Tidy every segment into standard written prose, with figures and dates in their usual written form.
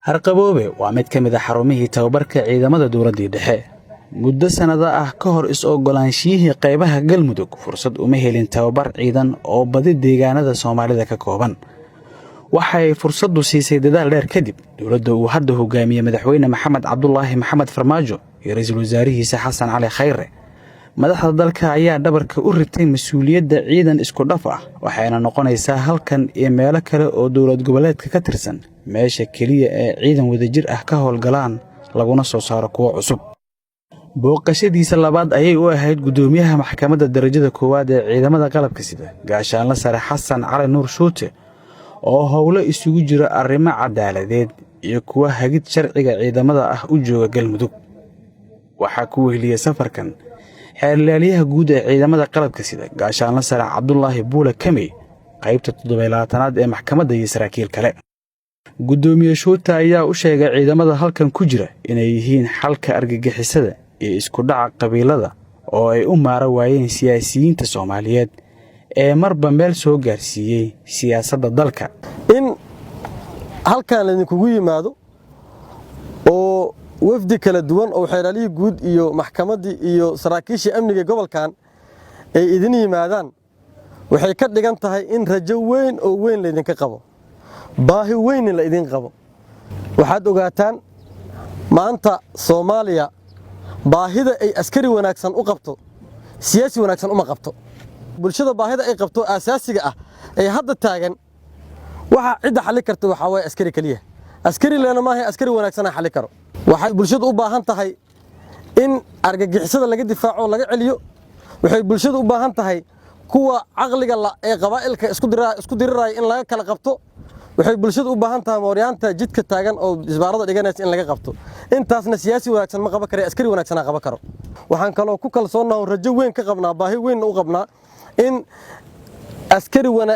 Harqaboobe waa mid ka mid a xarumihii tababarka ciidamada dowladdii dhexe. Muddo sannado ah ka hor is-oggolaanshiyihii qaybaha Galmudug, fursad uma helin tababar ciidan oo badi deegaanada Soomaalida ka kooban. Waxay fursaddu siisay dadaal dheer kadib dowladda uu hadda hogaamiyey Madaxweyne Maxamed Cabdulaahi Maxamed Farmaajo iyo ra-iisul wasaarihiisa Xasan Cali Khayre. Madaxda dalka ayaa dhabarka u ritay mas-uuliyadda ciidan isku dhaf ah, waxayna noqonaysaa halkan iyo meelo kale oo dowlad goboleedka ka tirsan meesha keliya ee ciidan wadajir ah ka howlgalaan laguna soo saaro kuwo cusub. Booqashadiisa labaad ayay u ahayd guddoomiyaha maxkamadda darajada koowaad ee ciidamada qalabka sida, Gaashaanle Sare Xasan Cali Nuur Shuute, oo howlo isugu jira arrimo cadaaladeed iyo kuwa hagid sharciga ciidamada ah u jooga Galmudug. Waxaa ku weheliyey safarkan xeerlaalyaha guud ee ciidamada qalabka sida, Gaashaanle Sare Cabdulaahi Buule Kamey, qaybta 27aad ee maxkamadda iyo saraakiil kale. Guddoomiye Shuute ayaa u sheegay ciidamada halkan ku jira inay yihiin xalka argagixisada iyo isku dhaca qabiilada oo ay u maara waayeen siyaasiyiinta Soomaaliyeed ee marba meel soo gaarsiiyey siyaasadda dalka. In halkan laydinkugu yimaado oo wafdi kala duwan oo xeeraalihii guud iyo maxkamaddii iyo saraakiishii amniga gobolkan ay idin yimaadaan, waxay ka dhigan tahay in rajo weyn oo weyn laydinka qabo, baahi weynna la idin qabo. Waxaad ogaataan, maanta Soomaaliya baahida ay askari wanaagsan u qabto siyaasi wanaagsan uma qabto. Bulshada baahida ay qabto aasaasiga ah ee hadda taagan, waxa cidda xalli karta waxaa waaye askari keliya. Askari leena maaha, askari wanaagsanaa xalli karo. Waxay bulshadu u baahan tahay in argagixisada laga difaaco, laga celiyo. Waxay bulshadu u baahan tahay kuwa caqliga la ee qabaa'ilka isku diriraya in laga kala qabto. Waxay bulshadu u baahan tahay mooryaanta jidka taagan oo isbaarada dhiganaysa in laga qabto. Intaasna siyaasi wanaagsan ma qaban kara, askari wanaagsanaa qaban karo. Waxaan kaloo ku kalsoonnaha, rajo weyn ka qabnaa, baahi weynna u qabnaa in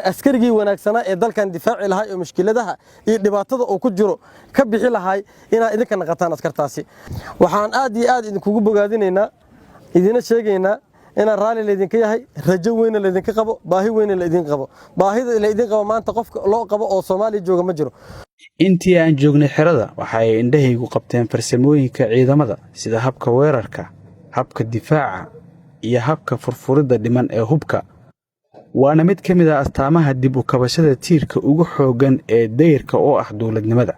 askarigii wanaagsanaa ee dalkan difaaci lahay oo mushkiladaha iyo dhibaatada uu ku jiro ka bixi lahay inaad idinka naqataan askartaasi. Waxaan aad iyo aad idinkugu bogaadinaynaa, idina sheegaynaa inaan raalli laydinka yahay, rajo weyna laydinka qabo, baahi weyna laydin qabo. Baahida laydin qabo maanta qofka loo qabo oo Soomaaliya jooga ma jiro. Intii aan joognay xerada, waxa ay indhahaygu qabteen farsamooyinka ciidamada, sida habka weerarka, habka difaaca iyo habka furfuridda dhiman ee hubka. Waana mid ka mid ah astaamaha dib u kabashada tiirka ugu xooggan ee dayrka oo ah dowladnimada.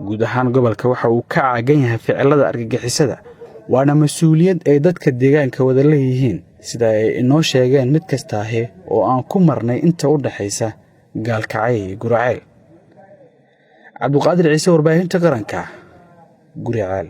Guud ahaan gobolka waxa uu ka caagan yahay ficilada argagixisada, waana mas-uuliyad ay dadka deegaanka wada leeyihiin, sida ay inoo sheegeen mid kastaahi oo aan ku marnay inta u dhexaysa Gaalkacyo iyo Guriceel. Cabduqaadir Ciise, Warbaahinta Qaranka, Guriceel.